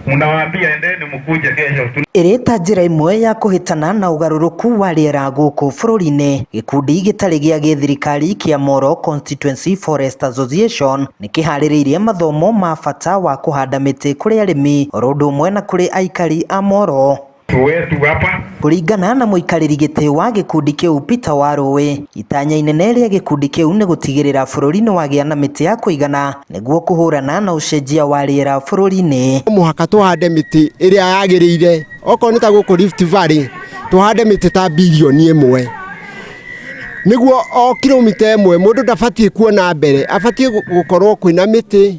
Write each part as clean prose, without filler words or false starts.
Mnawaambia endeni mkuje kesho. Ĩrĩ ta njĩra ĩmwe ya kũhĩtana na ũgarũrũku wa rĩera gũkũ bũrũri-inĩ, gĩkundi gĩtarĩ gĩa gĩthirikari kĩa Moro Constituency Forest Association nĩ kĩharĩrĩirie mathomo ma bata wa kũhanda mĩtĩ kũrĩ arĩmi oro ũndũ ũmwe na kũrĩ aikari a Moro. Wetu hapa. Kũringana na mũikarĩri gĩtĩ wa gĩkundi kĩu Peter Warũĩ, itanya inene rĩa gĩkundi kĩu nĩ gũtigĩrĩra bũrũri nĩ wagĩa na mĩtĩ ya kũigana nĩguo kũhũrana na ũcenjia wa rĩera bũrũri-inĩ. Mũhaka tũhande mĩtĩ ĩrĩa yagĩrĩire. Okorwo nĩ ta gũkũ Rift Valley, tũhande mĩtĩ ta 1 bilioni nĩguo o kilomita 1 mũndũ ndabatiĩ kuona mbere, abatiĩ gũkorwo kwĩna mĩtĩ,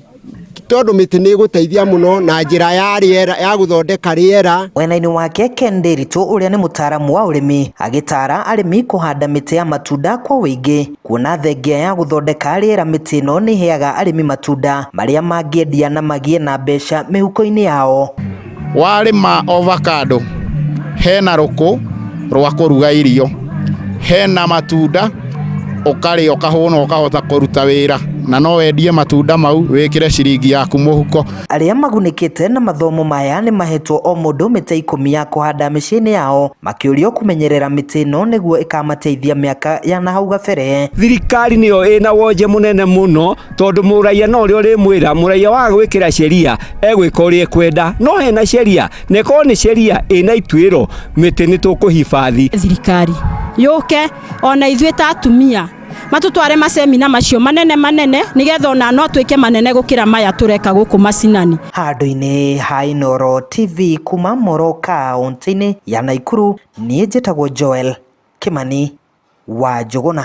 tondũ mĩtĩ nĩ ĩgũteithia mũno na njĩra ya rĩera, ya gũthondeka rĩera. Mwena-inĩ wake, Ken Ndiritu ũrĩa nĩ mũtaaramu wa ũrĩmi agĩtara arĩmi kũhanda mĩtĩ ya matunda kwa ũingĩ, kuona thengia ya gũthondeka rĩera, mĩtĩ ĩno nĩ ĩheaga arĩmi matunda marĩa mangĩendia na magĩe na mbeca mĩhuko-inĩ yao. Warĩma avocado, hena rũkũ rwa kũruga irio, hena matunda ũkarĩa ũkahũna, ũkahota kũruta wĩra, na no wendie matunda mau wĩkĩre ciringi yaku mũhuko. Arĩa magunĩkĩte na mathomo maya nĩ mahetwo o mũndũ mĩtĩ 10 ya kũhanda mĩciĩ-inĩ yao, makĩũrio kũmenyerera mĩtĩ ĩno nĩguo ĩkamateithia mĩaka ya nahau gabere. Thirikari nĩyo ĩna wonje mũnene mũno, tondũ mũraia no ũrĩa ũrĩmwĩra mũraia waga gwĩkĩra sheria egwĩka ũrĩa ekwenda, no hena sheria na ĩkorwo nĩ sheria ĩna ituĩro, mĩtĩ nĩ tũkũhibathi. Thirikari yũke ona ithuĩ ta atumia, matũtware macemina macio manene manene, nĩgetha ona no twĩke manene gũkĩra maya tũreka gũkũ macinani. Handũ-inĩ ha Inooro TV kuma Moro kaũntĩ-inĩ ya Naikuru, niĩ njĩtagwo Joel Kimani wa Njũgũna.